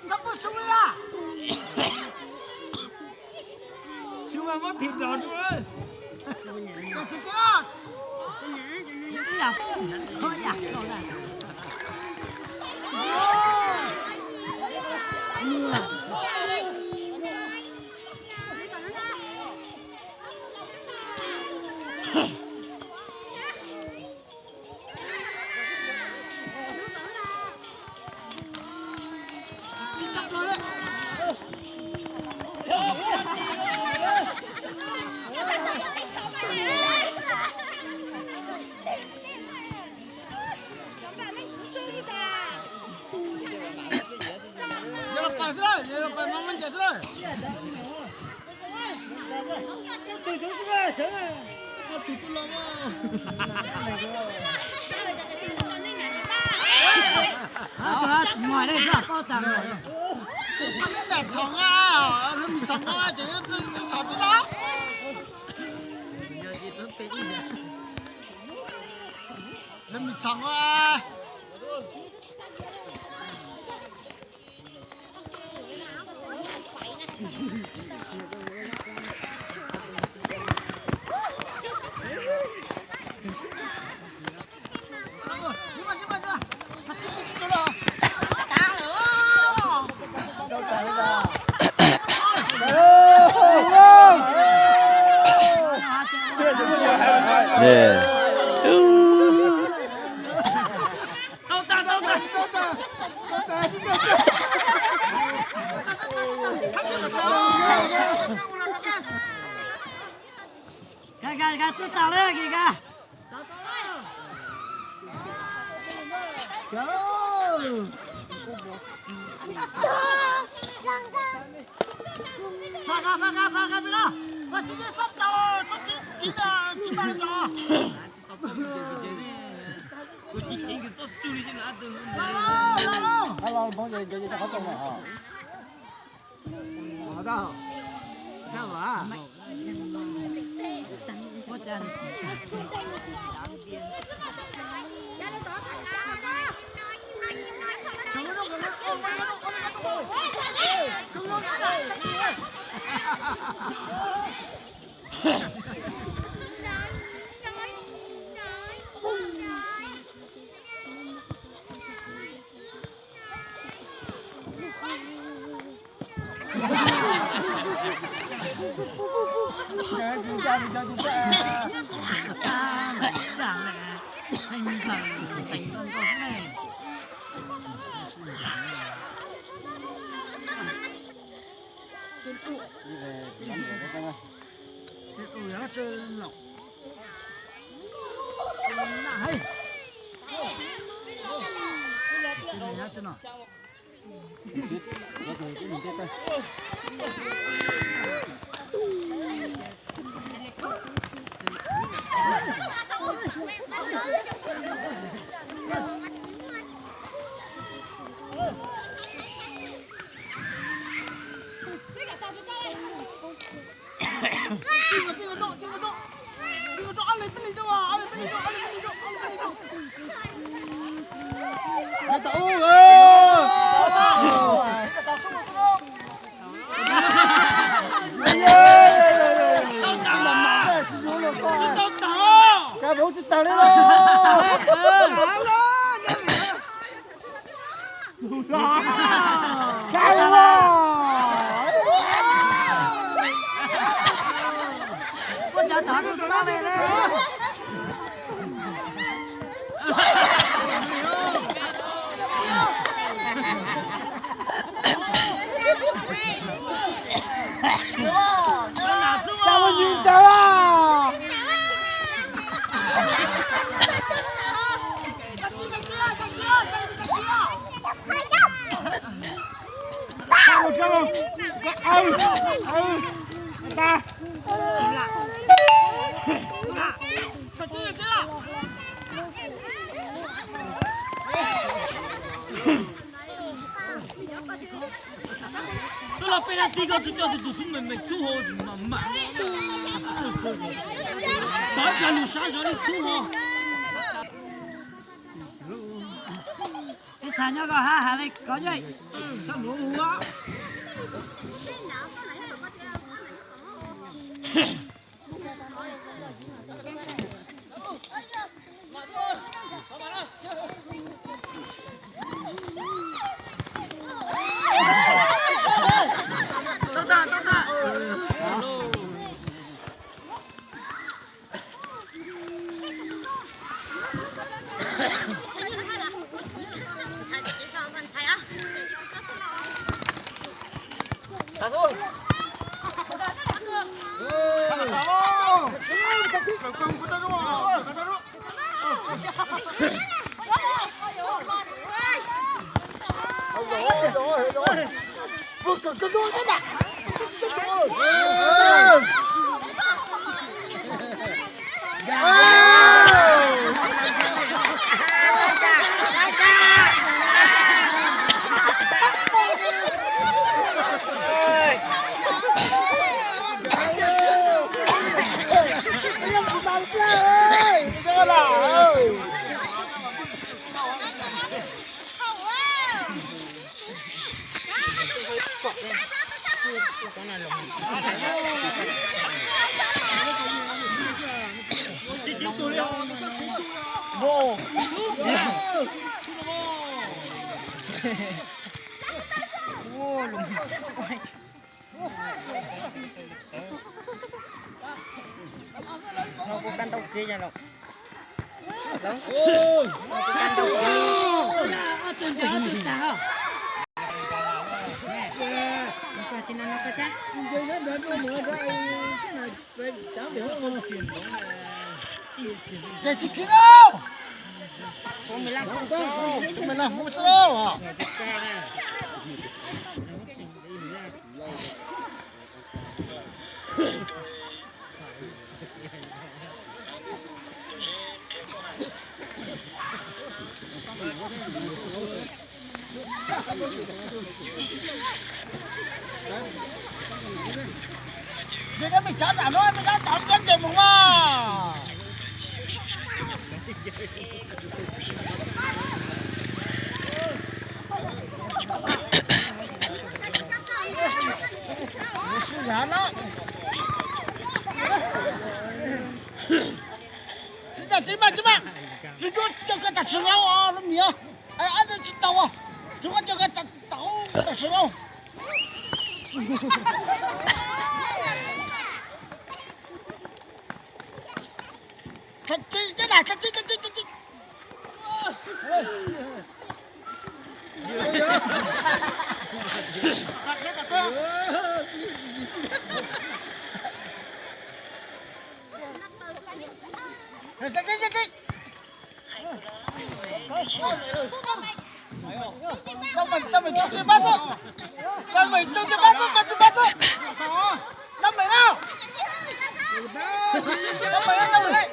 Sub mas muab thim rov tso. Twb los peb nab tib koj tsis coj tus tus xub me me xub ho mam mam no. Tov cov lus sab zov li xub ho. Ib Tag nyob koj hab has le koj yeej. Kuv kab ntau kev yog los. Kuv kab ntau kev. Tsis no no koj cab. Tes tsis tsis no. Tus me laj hmoob xwb lauj. Ces nej me tsav tam no me tsav tam cov nce mus mas. Sib zam no. Tsis tas tsis mas tsis mas. Tsis yuav coj koj tag sim no lub miv. Ab tsis tau, tsis muab coj koj tag sim no. Tau mej, tau mej tug tug pab txog, tau tug pab txog, tau tug pab txog. Tau mej na. Tau mej, tau mej.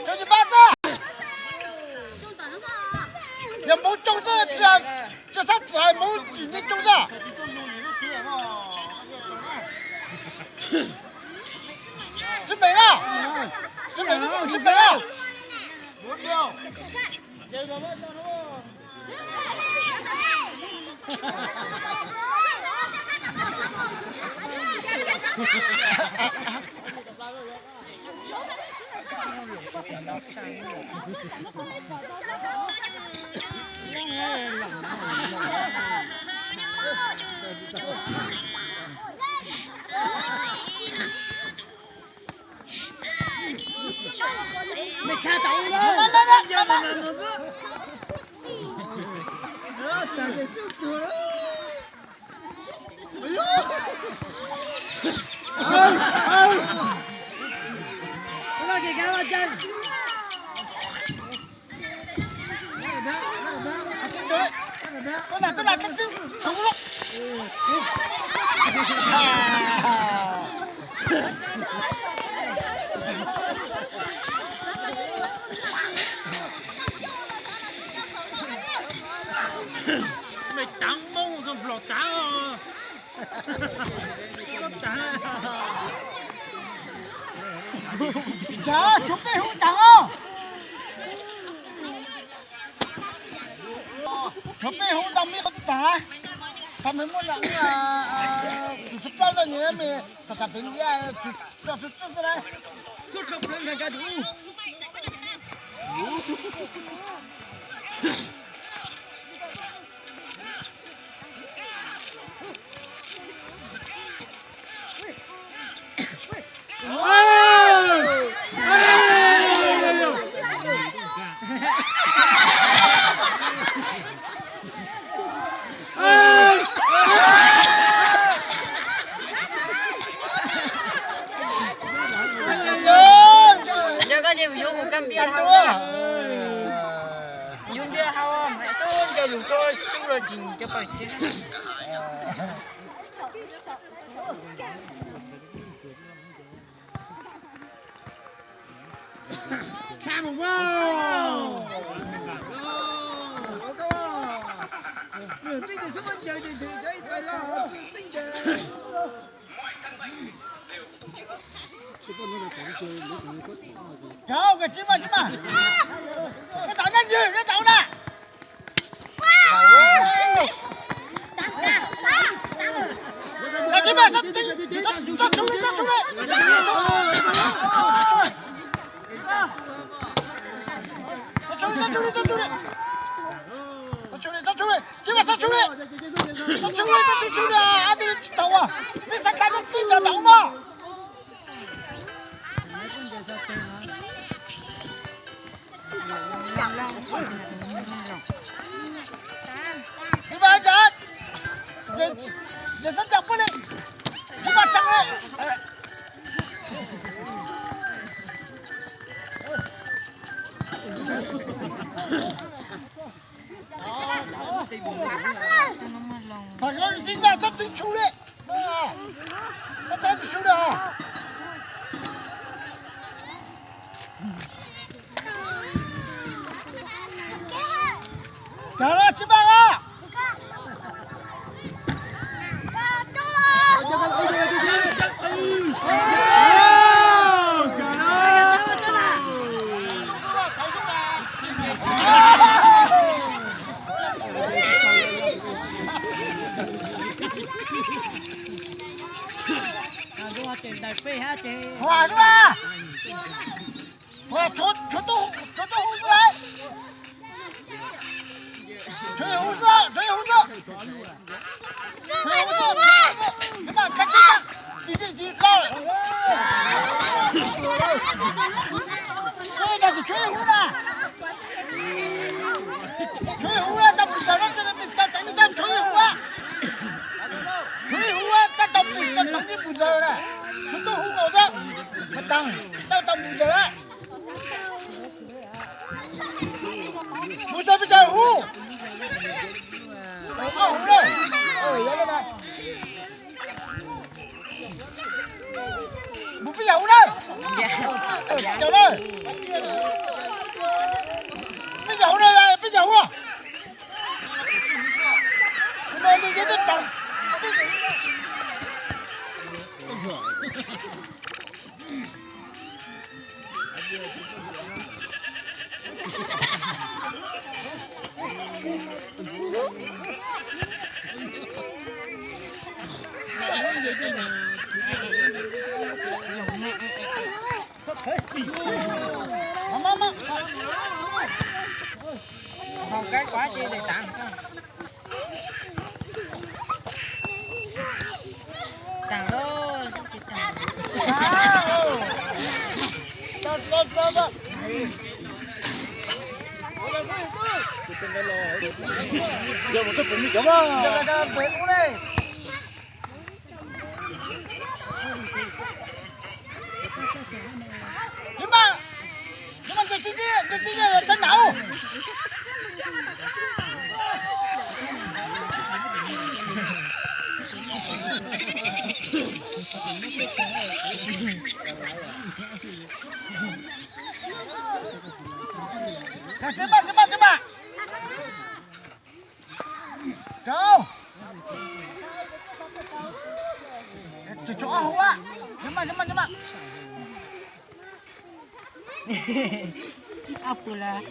Tau tug pab txog. Yog Hmoob coob xwb, tsis xav txawm Hmoob tim nej coob xwb. Tsis pem na. Tsis pem, tsis pem na. Mej taav Moob, Nplog taav. Tsuav peb hub taav os. Cov peb hauv ntau me qhov tag, tag me muaj lam tus sib plaub ntawd nyem me, tag tag pem ntawd tsis tso tsis tso xwb na. Xub rau plawv nrog nrog tus. Yog koj ces yuav mus kab npiaj hau, yuav npiaj hau mas tub ncaws lus tso sub los tsis ncaws pais tsev. Cov, tsis mas, tsis mas. Koj tau nyob ywg, koj tau na. Tsis mas, tsis mas, tsis mas, tsis mas, tsis tau, peb xav tau tib cov tau no. Tsis mas, tsis mas, tsis mas, tsis mas, tsis mas, tsis mas. Thaum no tsis nco txhob tsis tshua li. Txhob tsis tshua li. Cov no tsis npaj os. Hua, hua, tshuav, tshuav tuaj hu xwb lawm. Tshuav hu xwb, tshuav hu xwb. Tshuav hu xwb, tshuav hu xwb. Nws mas tshaj tib tag, tib tib tib koj. Tshuav hu na. Tshuav hu na, tau pus ntawd na, tau teev li tau tshuav hu na. Tshuav hu na, tau pus ntawd na. Tshuav tuaj hu nkaus xwb. Mas tau, tau pus ntawd na. Mus txog peb caug hu. Hu na. Mus peb caug hu na. Peb caug na. Peb caug hu na, peb caug hu. Tus no li yog tub tau. Hauv kab kuav ces lawv tav xwb. Taag lauj, tsis taag. Tsis mas, tsis mas, nce tib, nce tib, nce tib nraud. Tsis mas, tsis mas, tsis mas. Rau. Tsis tshuav ob hauv a. Nyob mas, nyob mas, nyob mas. Ob pus lawm.